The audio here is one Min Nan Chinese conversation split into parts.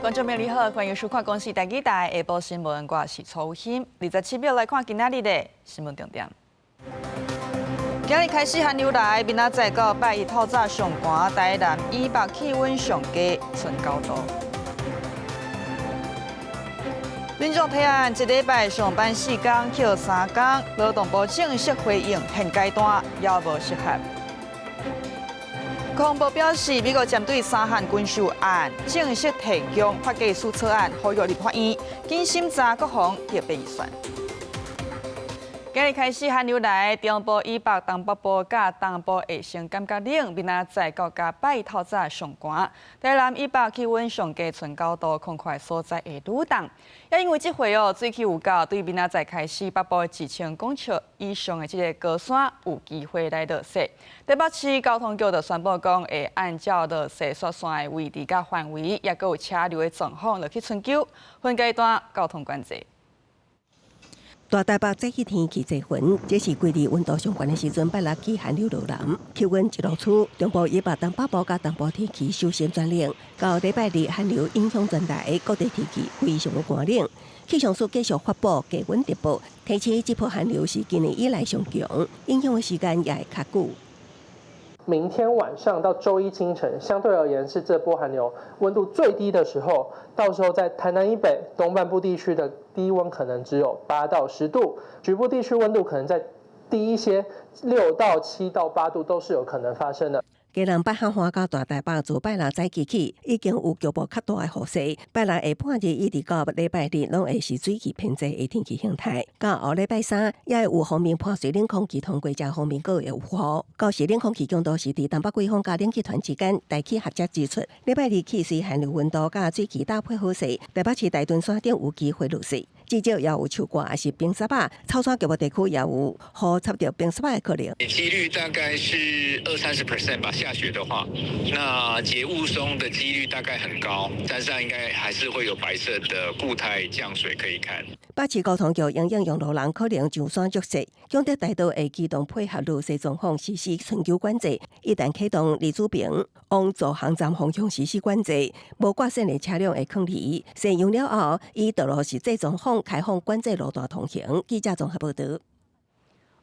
觀眾朋友你好，歡迎收看公視台語台下晡新聞，我是曹欣。27秒來看今仔日的新聞重點。今日開始寒流來，明仔載到拜一透早上寒，台南以北氣溫上低賰9度。民眾提案一禮拜上班四工，歇三工，勞動部正式回應，現階段猶無適合。國防部表示，美國針對三項軍售案正式提供發計書草案，呼籲立法院緊審查國防特別預算。今日開始寒流來，中部以北、東北部佮東部會先感覺冷，明仔載到佮拜一透早上寒。台南以北氣溫上低賰9度，空曠所在會愈凍。也因為這回哦，水氣有夠，對明仔載開始，北部1000公尺以上的這个高山有機會來落雪。台北市交通局就宣布講，會按照落雪雪山的位置佮範圍，也閣有車流的狀況落去春秋分階段交通管制。大台北這幾天氣濟雲，這是季節溫度上懸的時陣，拜六起寒流落南，氣溫一落趨，中部以北、東北部佮東部天氣首先轉冷，到禮拜二寒流影響全台，各地天氣非常寒冷。氣象署繼續發布低溫特報，提醒這波寒流是今年以來上強，影響的時間也會較久。明天晚上到週一清晨，相對而言是這波寒流溫度最低的時候。到時候在台南以北、東半部地區的低溫可能只有8到10度，局部地區溫度可能再低一些，6到7到8度都是有可能發生的。基隆北海岸佮大台北自拜六早起起，已經有局部較大的雨勢。拜六下半日一直到禮拜日，攏會是水汽偏濟的天氣形態。到後禮拜三，也會有鋒面破碎冷空氣通過，這方面閣會有雨。到時冷空氣強度是佇東北季風佮冷氣團之間，大氣合則指出，禮拜二起隨寒流溫度佮水汽搭配好勢，台北市大屯山頂有機會落雪，至少也有樹掛抑是冰雪仔，草山局部地區也有雨插著冰雪仔的可能。幾率大概是二三十 percent 吧。下雪的話，那結霧凇的幾率大概很高，山上應該還是會有白色的固態降水可以看。北市交通局因應用路人可能上山著雪，強德大道會機動配合落雪狀況實施春秋管制。一旦啟動李子平往助航站方向實施管制，無掛線的車輛會囥離。使用了後，依道路實際狀況開放管制路段通行。記者綜合報導。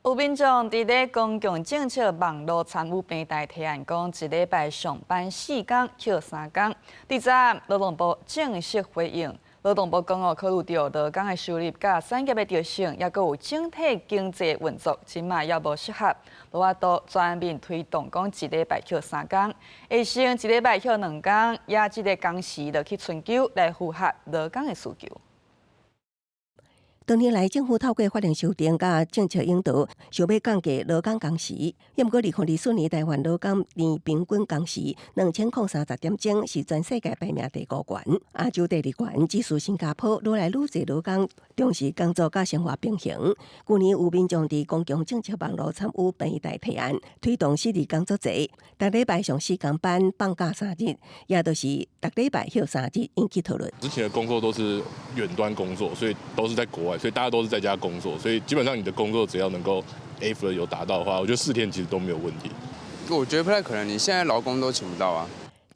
有民眾佇咧公共政策網路參與平台提案，講一禮拜上班四工，歇三工。佇昨暗，勞動部正式回應，勞動部講哦，考慮著勞工的收入佮產業的特性，抑閣有整體經濟運作，這馬猶無適合，無法度全面推動講一禮拜歇三工，會先一禮拜歇兩工，也這个工時落去春秋來符合勞工的需求。多年來，政府透過法令修訂佮政策引導，想欲降低勞工工時。毋過，2024年台灣勞工年平均工時2030點鐘，是全世界排名第五懸，亞洲第二懸，只輸新加坡。愈來愈濟勞工重視工作佮生活平衡。去年有民眾佇公共政策網路參與平台提案，推動4日工作制，逐禮拜上四工班，放假3日，也就是逐禮拜歇三日，引起討論。之前的工作都是遠端工作，所以都是在國外。所以大家都是在家工作，所以基本上你的工作只要能夠 effort 有達到的話，我覺得4天其實都沒有問題。我覺得不太可能，你現在勞工都請不到啊。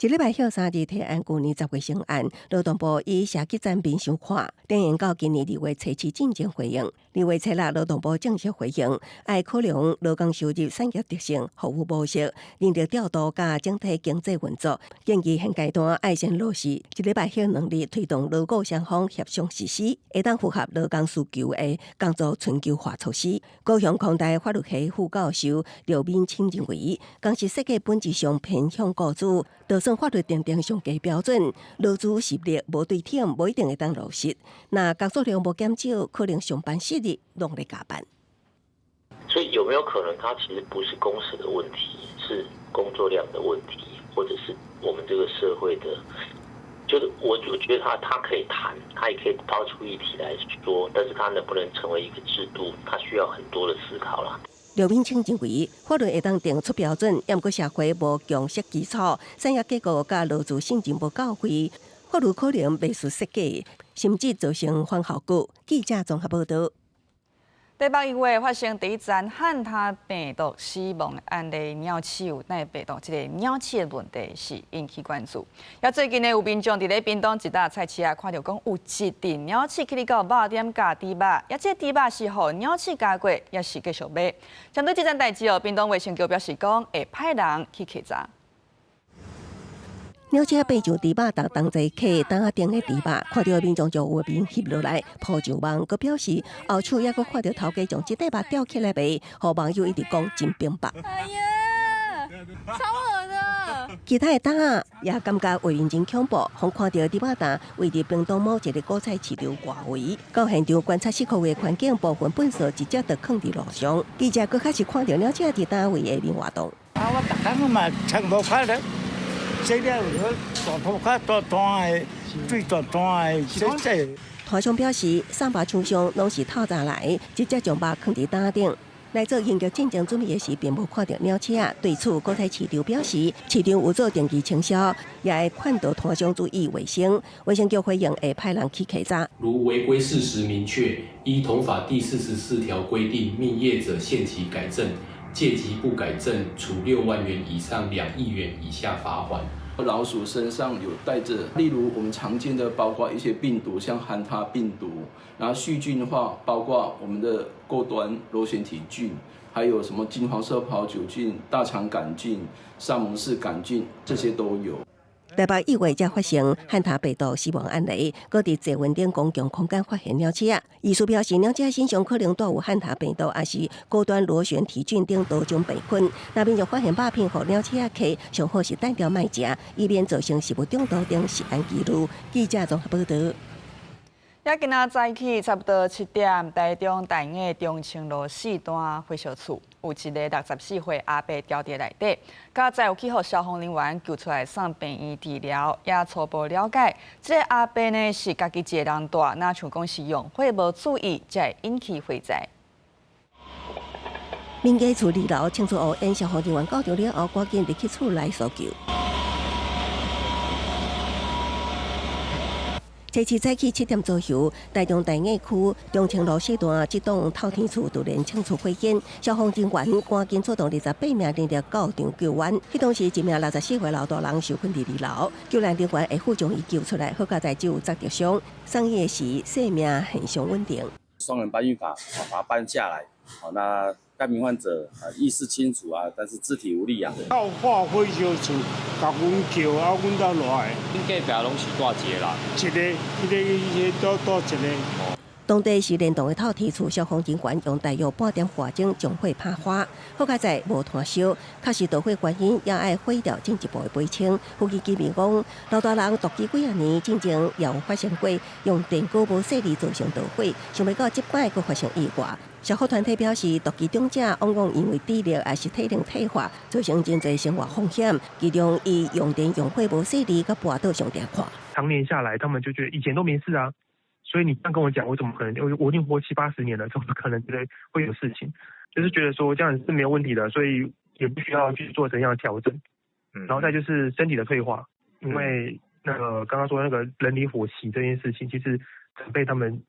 一禮拜歇三日提案，去年10月成案，勞動部以社企層面相看，等延到今年2月初7進前回應。2月初6，勞動部正式回應，愛考量勞工收入、產業特性、服務模式、人力調度佮整體經濟運作，建議現階段愛先落實一禮拜歇兩日，推動勞雇雙方協商實施，會當符合勞工需求的工作春秋化措施。高雄空大法律系副教授劉敏清認為，工時設計本質上偏向雇主，就算法律訂定上低標準，勞資實力無對等，無一定會當落實。若工作量無減少，可能上班4日攏咧加班。所以有沒有可能，它其實不是工時的問題，是工作量的問題，或者是我們這個社會的，就是我覺得他可以談，他也可以拋出議題來說，但是他能不能成為一個制度，他需要很多的思考啦。劉敏清認為，法律會當定出標準，毋過社會無共識基礎，產業結構佮勞資信任無到位，法律可能袂輸設計，甚至造成反效果。記者綜合報導。台北一月發生第一宗漢他病毒死亡案例，鳥鼠有帶病毒，這個鳥鼠的問題是引起關注。也最近呢，有民眾佇咧屏東一搭菜市仔，看著講有一陣鳥鼠去咧到肉店咬豬肉，也這個豬肉是予鳥鼠咬過，抑是繼續買。針對這件代誌哦，屏東衛生局表示講會派人去稽查。鳥鼠爬上豬肉筒同齊客擔仔頂的豬肉，看著民眾將畫面翕落來，鋪上網，閣表示後手猶閣看著頭家將這塊肉吊起來賣，予網友一直講真平白。哎呀，超惡的！其他的擔仔也感覺畫面真恐怖，予看著豬肉筒位佇屏東某一個果菜市場外圍，到現場觀察室區的環境，部分糞埽直接就囥佇路上。記者閣確實看著鳥鼠佇單位下面活動。啊，我逐工嘛穿無快樂。這了大土較大大的，最大大的，這這。攤商表示，送肉廠商攏是透早來，直接將肉囥佇擔頂。來做營業進前準備的時，並無看著鳥鼠仔。對此，果菜市場表示，市場有做定期清消，也會勸導攤商注意衛生。衛生局回應會派人去稽查。如違規事實明確，依同法第44條規定，命業者限期改正。屆期不改正，處6萬元以上2億元以下罰鍰。老鼠身上有帶著，例如我們常見的，包括一些病毒，像漢他病毒，然後細菌的話，包括我們的鉤端螺旋體菌，還有什麼金黃色葡萄球菌、大腸桿菌、沙門氏桿菌，這些都有。台北一月才發生漢他病毒死亡案例，閣佇捷運頂公共空間發現鳥鼠仔。醫師表示，鳥鼠仔身上可能帶有漢他病毒，抑是高端螺旋體菌等多種病菌。若民眾發現肉片予鳥鼠仔咬，上好是單調莫食，以免造成食物中毒等食安疑慮。記者綜合報導。也今仔早起差不多7點，台中大雅中清路四段火燒厝，有一个64歲阿伯牢佇內底，佳哉有去予消防人員救出來送病院治療，也初步了解，這个阿伯呢是家己一个人蹛，若像講是用火無注意，才會引起火災。民家厝二樓清出烏煙，消防人員到場了後，趕緊入去厝內搜救。這次早起7點左右，台中大雅區中清路四段這棟透天厝突然衝出火煙，消防人員趕緊出動28名人力到場救援。彼當時一名64歲老大人受困佇二樓，救援人員下昏將伊救出來，好佳哉只有砸著傷，送醫的時生命現象穩定。雙人搬運法，把他搬下來。好，那該名患者意識清楚啊，但是肢體無力啊。到化火燒厝，共阮叫啊，阮兜落來。恁隔壁攏是蹛一個人？一个，彼个伊個蹛一个。當地是連棟的透天厝，消防人員用大約半點外鐘將火拍花，好佳哉無湠燒，確實導火原因也愛火調進一步的釐清。附近居民講，老大人獨居幾仔年，進前也有發生過用電鍋無細膩造成導火，想袂到這擺閣發生意外。消防團體表示，獨居長者往往因為體力抑是體能退化，造成真濟生活風險。其中，伊用電用火無細膩，佮跋倒上定看。長年下來，他們就覺得以前都沒事啊。所以你這樣跟我講，我怎麼可能？我已經活七八十年了，怎麼可能覺得會有事情？就是覺得說這樣是沒有問題的，所以也不需要去做怎樣的調整。然後再就是身體的退化，因為那個剛剛說那個人離火熄這件事情，其實長輩他們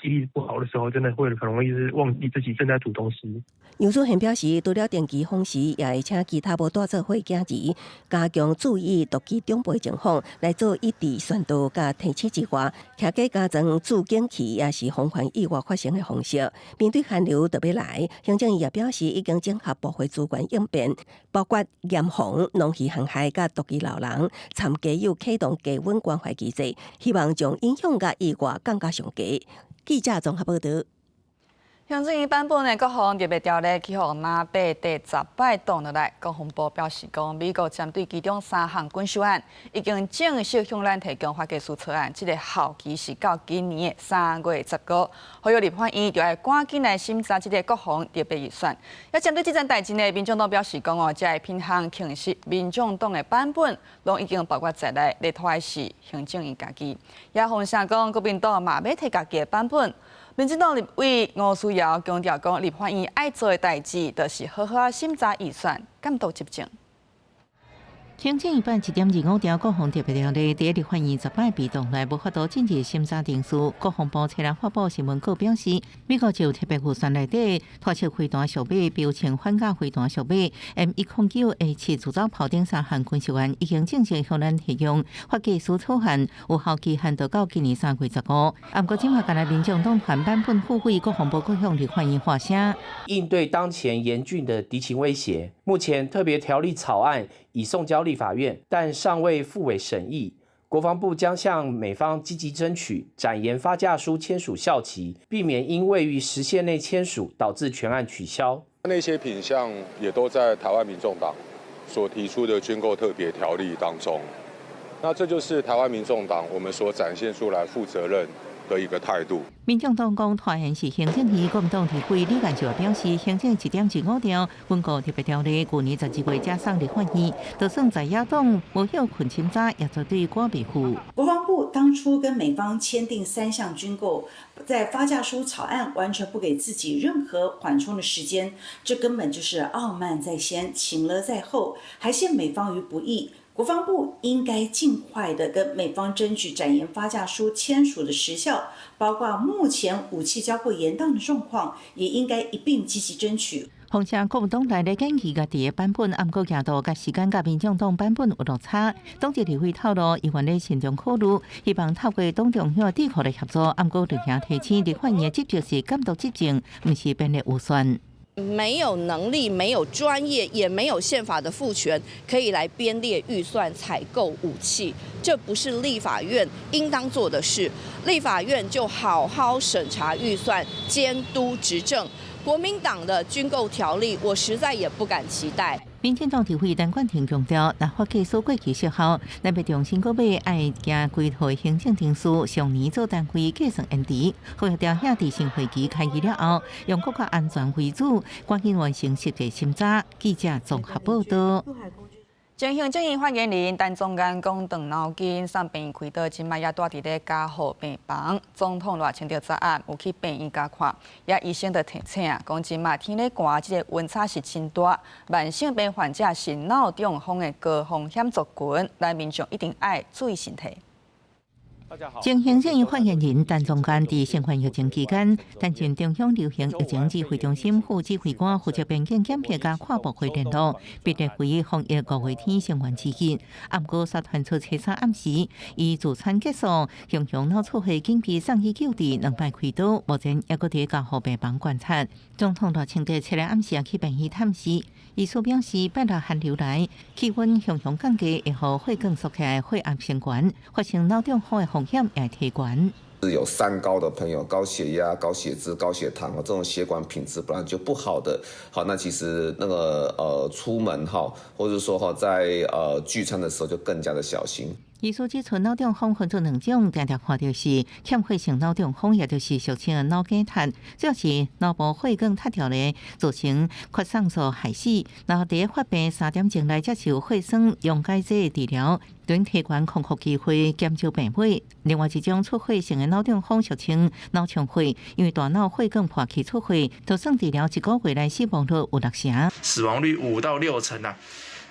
記憶力不好的時候，真的會很容易是忘記自己正在煮東西。楊祖賢表示，除了定期訪視，也會請其他無蹛做伙囝兒加強注意獨居長輩情況，來做一致宣導佮提醒之外，徛家加裝自警器也是防範意外發生的方式。面對寒流就欲來，行政院也表示已經整合部會資源應變，包括嚴防農漁航害佮獨居老人，參家有啟動低溫關懷機制，希望將影響佮意外降到上低。記者綜合報導。行政院版本的國防特別條例去予納幣第10擺擋落來，國防部表示講，美國針對其中三項軍售案已經正式向咱提供發給書草案，這个效期是到今年的3月15。呼籲立法院就愛趕緊來審查這个國防特別預算。也針對這件代誌呢，民眾黨表示講哦，這个品項其實民眾黨的版本攏已經包括在內，咧拖的是行政院家己。也風聲講，國民黨嘛欲提家己的版本。民進黨立委吳思瑤強調講，立法院愛做的代誌，就是好好仔審查預算，監督執政。行政院版1.25條國防特別條例，佇立法院十擺被擋來，無法度進入審查程序。國防部初日發布新聞稿表示，美國就特別預算內底，拖車飛彈屬馬、標槍反甲飛彈屬馬、M109A7自走炮等三項軍售案已經正式向咱提供發給書草案，有效期限到到今年3月15。毋過，這馬干焦民眾黨團版本付費，國防部閣向立法院發聲，應對當前嚴峻的敵情威脅，目前特別條例草案已送交立法院，但尚未付委審議。國防部將向美方積極爭取展延發價書簽署效期，避免因未於時限內簽署導致全案取消。那些品項也都在台灣民眾黨所提出的軍購特別條例當中。那這就是台灣民眾黨我們所展現出來負責任的一個態度。民眾黨講拖延是行政院國民黨立委李彥秀表示，行政1.25條軍購特別條例，舊年12月才送立法院，就算在野黨無歇睏審查，也絕對趕袂赴。國防部當初跟美方簽訂三項軍購，在發價書草案完全不給自己任何緩衝的時間，這根本就是傲慢在先，情勒在後，還陷美方於不義。國防部應該盡快的跟美方爭取展延發價書簽署的時效，包括目前武器交貨延宕的狀況，也應該一併積極爭取。況且國民黨內的建議家己的版本，毋過進度佮時間佮民眾黨版本有落差。黨籍立委透露，伊願咧慎重考慮，希望透過黨中央智庫的協助。毋過綠營提醒，立法院的職責是監督執政，毋是編列預算。沒有能力、沒有專業、也沒有憲法的賦權，可以來編列預算、採購武器，這不是立法院應當做的事。立法院就好好審查預算、監督執政。國民黨的軍購條例，我實在也不敢期待。民進黨立委陳冠廷強調，若發價書過期失效，咱欲重新閣買，愛行規套行政程序，上年做單位計算延遲，呼籲調遐佇新會期開議了後，用國家安全為主，趕緊完成實際審查。記者綜合報道。前行政院發言人陳宗彥講，斷腦筋送病院開刀，這擺也蹛佇咧加護病房。總統賴清德昨暗有去病院共看，也醫生就提醒啊，講這擺天咧寒，這个溫差是真大，慢性病患者是腦中風的高風險族群，咱民眾一定愛注意身體。前行政院發言人陳宗彥佇新冠疫情期間，擔任中央流行疫情指揮中心副指揮官，負責邊境檢疫佮跨部會聯絡，畢列為防疫五月天成員之一。毋過，煞傳出初三暗時，伊自殘結束，雄雄腦出血緊急送去救治，兩擺開刀，目前猶閣佇加護病房觀察。總統賴清德七日暗時也去病院探視，醫師表示，拜六寒流來，氣溫雄雄降低，會予血管縮起來，血壓升懸，發生腦中風的風險也會提懸。有三高的朋友，高血壓、高血脂、高血糖，這種血管品質本來就不好的，好，那其實那個出門哈，或者說哈在聚餐的時候就更加的小心。醫師指出，腦中風分做兩種，常常看著是欠血性腦中風，也就是俗稱的腦梗塞，主要是腦部血管塌掉咧，造成血栓素害死。然後佇發病3點鐘內接受血栓溶解劑治療，等提懸康復機會，減少病危。另外一種出血性的腦中風，俗稱腦充血，因為大腦血管破氣出血，就算治療一個月內死亡率有六成，死亡率5到6成啊。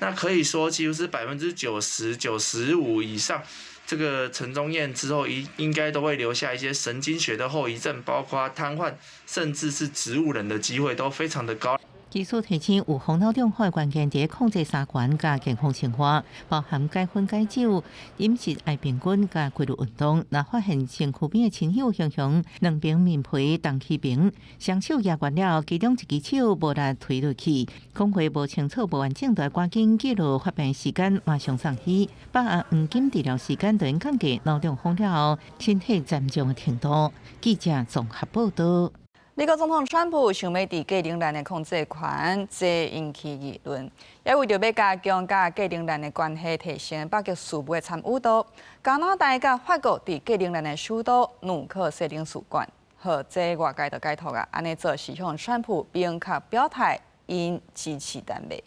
那可以說幾乎是90%、95以上，這個陳宗彥之後應該都會留下一些神經學的後遺症，包括癱瘓，甚至是植物人的機會都非常的高。醫師提醒，預防腦中風的關鍵佇控制三懸佮健康生活，包含戒煙戒酒、飲食愛平均佮規律運動。若發現身軀邊的親友雄雄兩邊面皮動起爿，雙手攑懸了，其中一支手無力推落去，講話無清楚、無完整，就趕緊記錄發病時間，馬上送醫。把握黃金治療時間，就能降低腦中風了後身體殘障的程度。記者綜合報道。美國總統川普想欲佇格陵蘭的控制權，這引起議論。也為著欲加強佮格陵蘭的關係，提升北極事務的參與度。加拿大佮法國佇格陵蘭的首都努克設領事館，予這外界就解讀啊，按呢做是向川普明確表態，𪜶支持丹麥。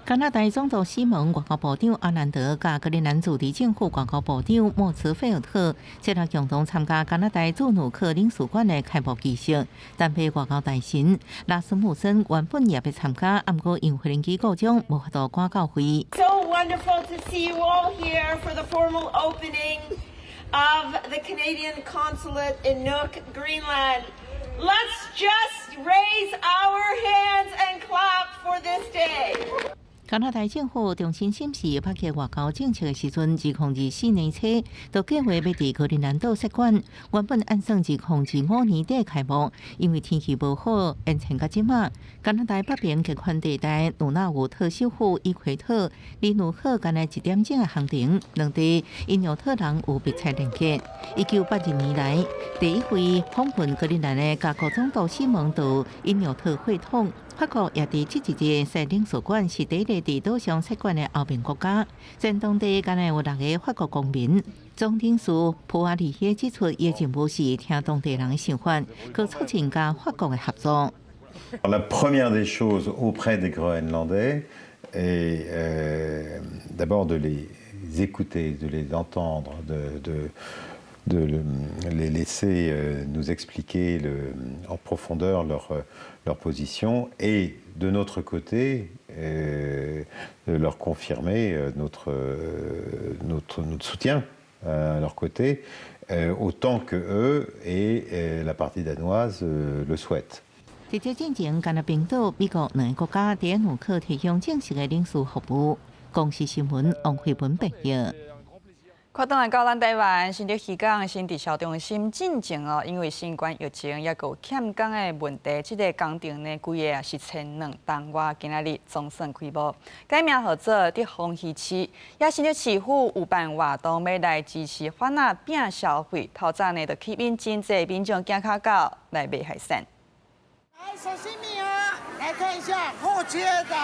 加拿大總督西蒙外交部長阿蘭德佮格陵蘭自治政府外交部長莫茨菲爾特，這日共同參加加拿大駐努克領事館的開幕儀式。丹麥外交大臣拉斯穆森原本也欲參加，毋過因飛機故障，無法度趕到會。 So wonderful to see you all here for the formal opening of the Canadian Consulate in Nuuk, Greenland. Let's just raise our hands and clap for this day. 加拿大政府重新審視北極外交政策的時陣，2024年初就計劃欲佇格陵蘭島設館。原本按算2025年底開幕，因為天氣無好，延遲到這馬。加拿大北邊極寒地帶努納武特首府伊奎特，離努克干焦一點鐘的航程，兩地因紐特人有密切連結。1982年來，第一位訪問格陵蘭的加國總督西蒙到因紐特會統。法國也佇這一日設領事館，是第一个佇島上設館的歐盟國家。全當地干焦有六个法國公民。總領事普瓦利希指出，伊的任務是聽當地人的想法，閣促進佮法國的合作。 La première des choses auprès des Groenlandais est d'abord de les écouter, de les entendre, de les laisser nous expliquer en profondeur leur position et de notre côté de leur confirmer notre soutien à leur côté, autant que eux et la partie danoise le souhaitent. 佇這進前，敢若冰島、美國兩个國家佇努克提供正式的領事服務。公視新聞王慧文報導。看轉來到咱台灣新竹漁港新直銷中心進前哦，因為新冠疫情抑閣有欠工的問題，這个工程呢，規个啊是千2冬外，今仔日總算開幕，改名號做德豐魚市。也新竹市府有辦活動，欲來支持番仔餅消費。透早呢，就吸引真濟民眾行跤到來買海產。來，小心米啊！來看一下厚切的。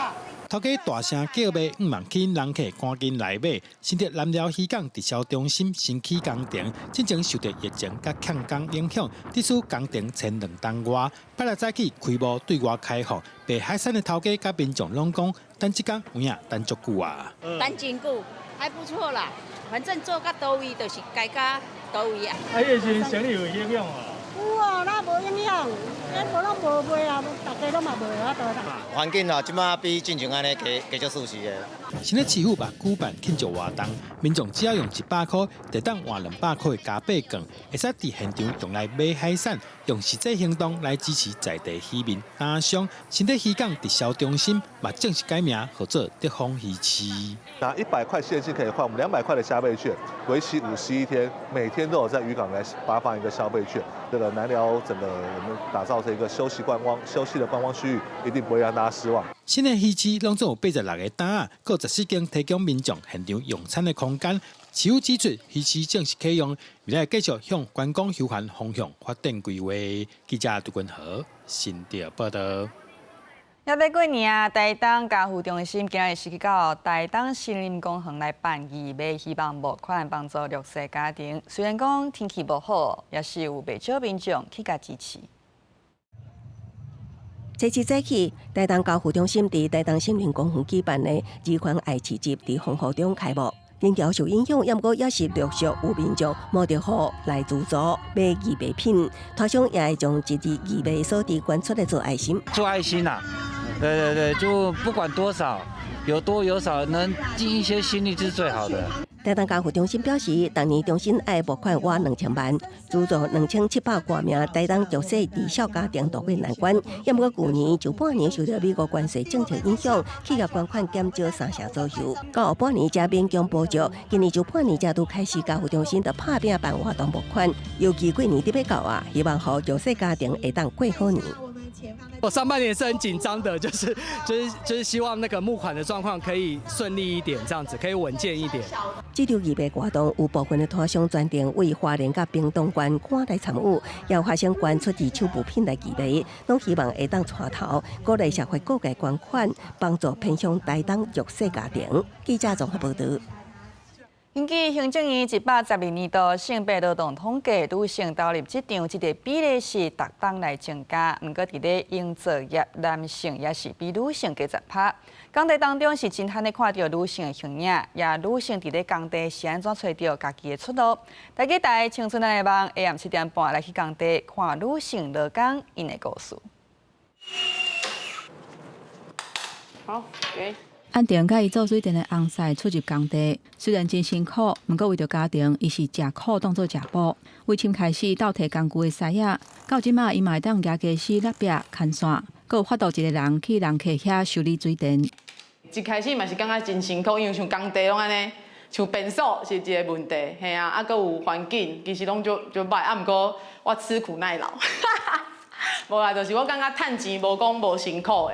頭家大聲叫賣，向望吸引人客趕緊來買。新竹南寮漁港直銷中心新起工程，進前受著疫情佮欠工影響，致使工程千2冬外，拜六早起開幕對外開放。賣海產的頭家佮民眾攏講，等這工有影等足久啊。等真久，還不錯啦。反正做到佗位就是該到佗位啊。啊，疫情生意有影響無？有啊，哪無影響？欸，無攏無賣啊，大家攏嘛無法度啦。環境啊，這馬比進前按呢加加少舒適的。新竹市府嘛舉辦慶祝活動，民眾只要用100箍，就當換200箍的加倍券，會使佇現場用來買海產，用實際行動來支持在地漁民打商。新竹漁港直銷中心嘛正式改名，號做德豐魚市。拿100塊現金可以換我們200塊的加倍券，為期51天，每天都有在漁港來發放一個消費券。這個南寮整個我們打造成一個休息觀光、休息的觀光區域，一定不會讓大家失望。新的魚市攏總有86个擔仔，閣14間提供民眾現場用餐的空間。市府指出，魚市正式啟用，未來繼續向觀光休閒方向發展規劃。記者杜君和新竹報導。猶欲過年啊！台東家扶中心今日是去到台東森林公園來辦義賣，希望募款幫助弱勢家庭。雖然講天氣無好，也是有袂少民眾去共支持。這次早起，台東家扶中心佇台東森林公園舉辦的二環愛市集，佇風雨中開幕。人潮受影響，毋過也是陸續有民眾冒著雨來資助買義賣品，攤商也會將一日義賣所得捐出來做愛心。做愛心啊！對對對，就不管多少，有多有少，能盡一些心力是最好的。台東家扶中心表示，逐年中心愛募款倚2000萬，資助2700外名台東弱勢低小家庭渡過難關。毋過舊年上半年受著美國關稅政策影響，企業捐款減少3成左右。到後半年才勉強補足，今年上半年才拄開始，家扶中心就拍拚辦活動募款，尤其過年欲到啊，希望予弱勢家庭會當過好年。我上半年是很緊張的，就是希望那個募款的狀況可以順利一點，這樣子可以穩健一點。這場義賣活動有部分的攤商專程為花蓮佮屏東縣趕來參與，也有學生捐出二手物品來義賣，攏希望會當帶頭鼓勵社會各界捐款，幫助偏鄉台東弱勢家庭。記者綜合報導。根據行政院112年度性別勞動統計，女性投入職場這个比例是逐冬來增加，毋過佇咧營造業，男性也是比女性低10%。工地當中是真罕咧看著女性的形影，也女性佇咧工地是按怎揣著家己的出路？大家台青春的夢，下暗7點半來去工地看女性勞工𪜶的故事。好，給。安婷佮伊做水電的翁婿出入工地，雖然真辛苦，毋過為著家庭，伊是食苦當做食補。為深開始鬥提工具的師仔，到這馬伊嘛會當舉家私立壁牽線，閣有法度一个人去人客遐修理水電。一開始嘛是感覺真辛苦，因為像工地攏按呢，像便所是一个問題，嘿啊，啊閣有環境，其實攏足足䆀，啊毋過我吃苦耐勞，無啦，就是我感覺趁錢無講無辛苦的。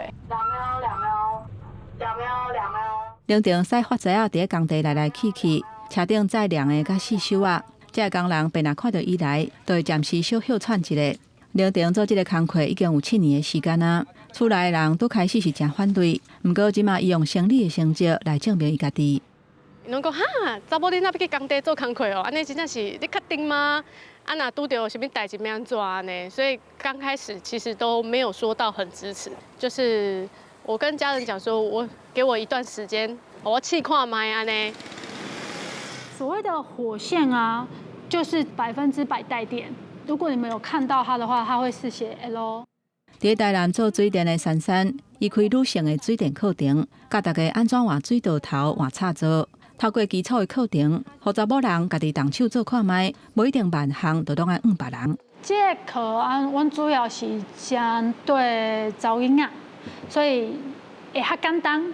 兩秒，兩秒。兩頂駛發財仔佇咧工地來來去去，車頂載糧的佮四手仔，這个工人便若看著伊來，就會暫時小歇喘一下。兩頂做這个工課已經有7年的時間啊，厝內的人拄開始是誠反對，毋過這馬伊用生理的成績來證明伊家己。攏講哈，查某囡仔欲去工地做工課哦，按呢真正是你確定嗎？啊，若拄著啥物代誌欲按怎按呢？所以剛開始其實都沒有說到很支持，就是我跟家人講說，我給我一段時間，我試看覓按呢。所謂的火線啊，就是100%帶電。如果你們有看到它的話，它會是寫 L。佇台南做水電的珊珊，伊開女性的水電課程，教大家按怎換水道頭、換插座。透過基礎的課程，予查某人家己動手做看覓，無一定萬項都攏愛問別人。這个課啊，阮主要是針對查某囡仔，所以會較簡單。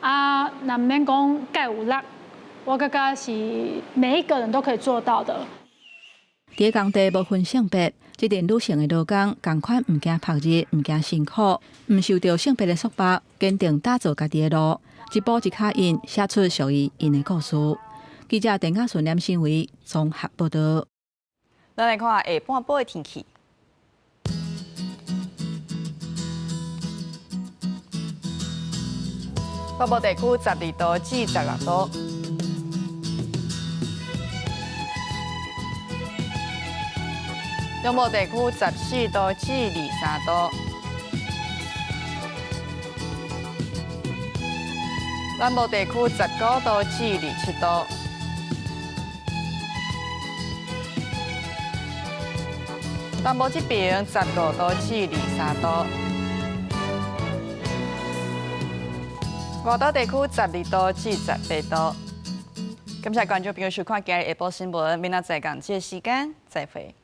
啊，若毋免講蓋有力，我感覺是每一個人都可以做到的。佇工地無分性別，這陣女性的勞工仝款毋驚曝熱，毋驚辛苦，毋受著性別的束縛，堅定打造家己的路，一步一跤印，寫出屬於𪜶的故事。記者鄧亞順、連新偉綜合報導。咱來看下半晡的天氣。北部地區12度至16度。中部地區14度至23度。南部地區19度至27度。東部這邊15度至23度。外島地區12度至18度。感謝觀眾朋友收看今日下晡新聞，明仔載仝這个時間再會。